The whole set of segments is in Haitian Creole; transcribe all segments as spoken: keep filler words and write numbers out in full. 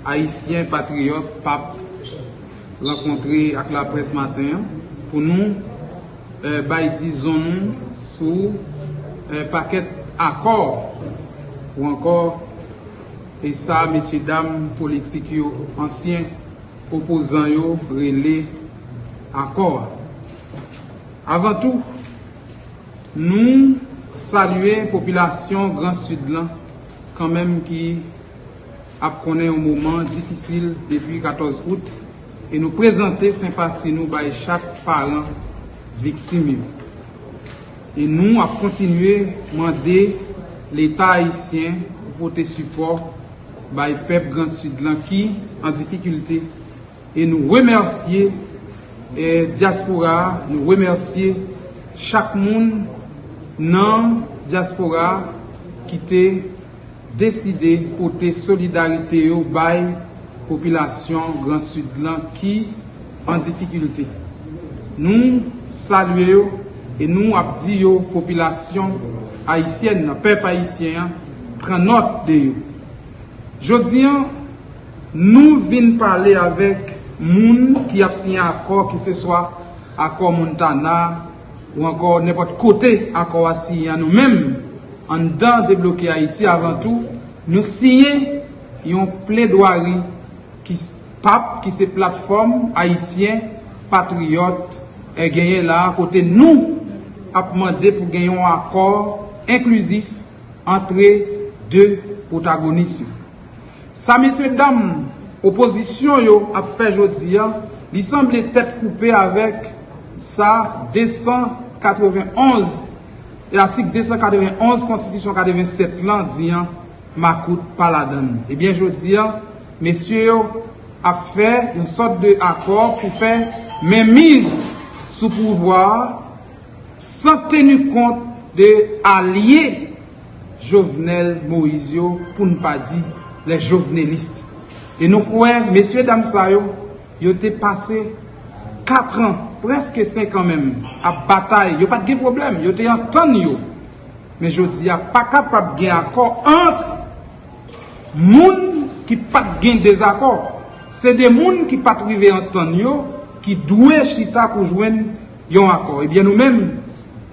Ayisyen patriyòt p ap rankontre ak laprès maten an pou nou eh, bay dizon nou sou eh, pakèt akò ou ankò e sa mesye dam politik yo, ansyen opozan yo rele akò a. Avan tou, nou salye popilasyon Gran Sid lan kanmenm ki ap konnen yon moman difisil depi katòz out e nou prezante senpati nou bay chak paran viktim yo. E nou ap kontinye mande Leta ayisyen pou pote sipò bay pèp Gran Sid lan ki an difikilte. E nou remèsye eh, dyaspora a, nou remèsye chak moun nan dyaspora a ki te deside pote solidarite yo bay popilasyon Gran Sid lan ki an difikilte. Nou salye yo e nou ap di yo popilasyon ayisyèn nan, pèp ayisyen an, pran nòt de yo. Jodi an, nou vin pale avèk moun ki ap siyen akò, keseswa akò Montana ou ankò nenpòt kote akò a siyen an, nou menm, anndan Debloke Ayiti, avan tou, nou siyen yon pledwari ki s- pap, ki se platfòm ayisyen patriyòt, eh, genyen la a, kote nou ap mande pou gen yon akò enklizif antre de pwotagonis yo. Sa mesye dam opozisyon yo ap fè jodi a, li sanble tèt koupe avèk sa de san katrevenn onz, atik de san katrevenn onz konstitisyon katrevenn sèt lan di an, makout pa ladan l. Ebyen, jodi a, mesye yo ap fè yon sòt de akò pou fè menmiz sou pouvwa a, san teni kont de alye Jovenel Moïse yo, pou n pa di les jovenelistes. E nou kwè mesye dam sa yo, yo te pase kat an, prèske senk an menm, ap batay. Yo pa t gen pwoblèm, yo te antann yo. Men jodi a, pa kapab gen akò ant moun ki pa t gen dezakò. Se de moun ki pa t rive antann yo ki dwe chita pou jwenn yon akò. Ebyen, nou menm,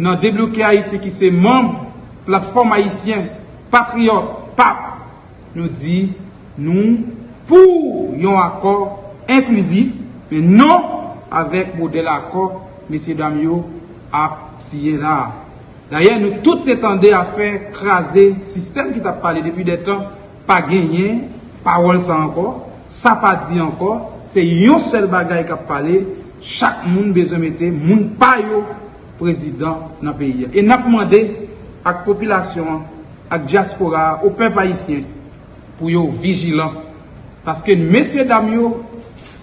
nan Debloke Ayiti, ki se manm Platfòm Ayisyen Patriyòt, pap, nou di nou pou yon akò enklizif, men non avèk modèl akò mesye dam yo ap siyen la a. Dayè, nou tout te tande afè kraze sistèm ki t ap pale depi dètan, pa genyen pawòl sa ankò, sa pa di ankò, se yon sèl bagay k ap pale, chak moun bezwen mete moun pa yo prezidan nan peyi a. E n ap mande ak popilasyon an, ak dyaspora a, o pèp ayisyen, pou yo vijilan. Paske mesye dam yo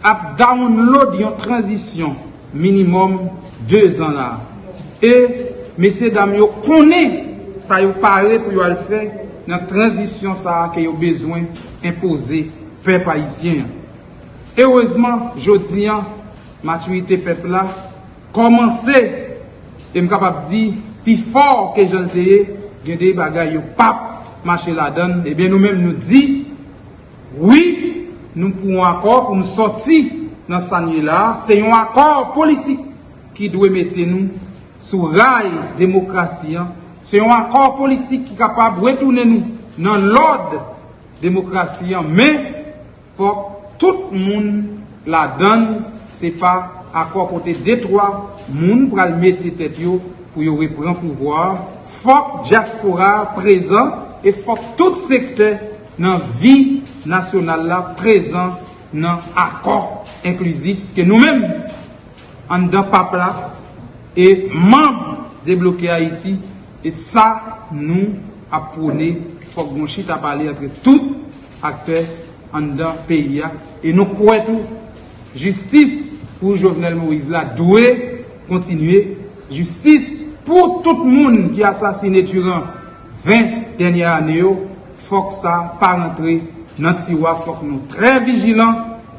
ap download yon tranzisyon minimòm de zan la. E mesye dam yo konnen sa yo pare pou yo al fè nan tranzisyon sa a ke yo bezwen enpoze pèp ayisyen an. Erezman, jodi an, matirite pèp la kòmanse, e m kapab di, pi fò ke jan l te ye, gen de bagay yo p ap mache ladan l. Ebyen, nou menm, nou di, wi, nou pou yon akò pou n sòti nan sa n ye la a. Se yon akò politik ki dwe mete nou sou ray demokrasi an. Se yon akò politik ki kapab retounen nou nan lòd demokrasi an. Men, fòk tout moun ladan l, se pa akò kote de twa moun pral mete tèt yo pou yo reprann pouvwa a. Fòk dyaspora a prezan e fòk tout sektè nan vi nasyonal la prezan nan akò enklizif ke nou menm, anndan pap la, e manm Debloke Ayiti, e sa nou ap pwone. Fòk gon chita pale antre tout aktè anndan peyi a. E nou kwè tou, jistis pou Jovenel Moïse la dwe kontinye. Jistis pou tout moun ki asasine diran ven dènye ane yo. Fòk sa pa rantre nan tiwa. Fòk nou trè vijilan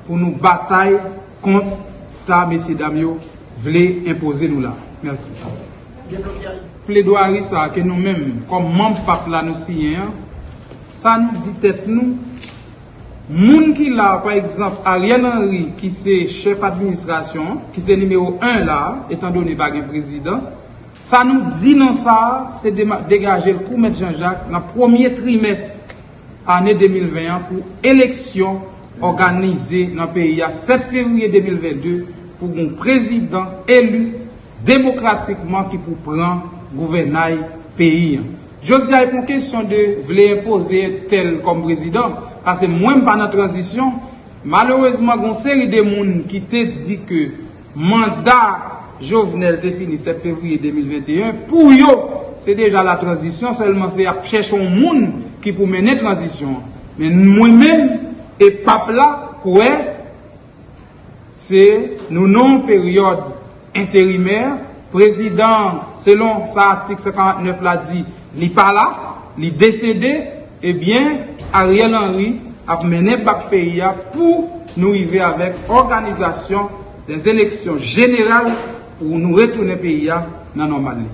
pou nou batay kont sa mesye dam yo vle enpoze nou la. Mèsi. Pledwari sa ke nou menm, kòm manm pap la, nou siyen an, sa nou di tèt nou, Moun ki la, pa egzanp, Ariel Henry, ki se chèf administrasyon, ki se nimewo en la, etandone pa gen prezidan, sa nou di nan sa a, se dema- degaje l kou Mèt Jean Jacques nan premye trimès ane de mil ven an pou eleksyon òganize nan peyi a sèt fevriye de mil venn de pou gen yon prezidan eli demokratikman ki pou pran gouvènay peyi an. Jodi a, e pa yon kesyon de vle enpoze tèl kòm prezidan, paske mwen m pa nan tranzisyon. Malerezman, gen yon seri de moun ki te di ke manda Jovenel te fini sèt fevriye de mil venn e en, pou yo, se deja la tranzisyon, sèlman se ap chèche yon moun ki pou mennen tranzisyon an. Men mwen menm e pap la kwè se nou nan yon peryòd enterimè, prezidan, selon sa atik san karant nèf la di, li pa la, li desede, ebyen, Ariel Henry ap mennen bak peyi a pou nou rive avèk òganizasyon dè eleksyon jeneral pou nou retounen peyi a nan nòmal li.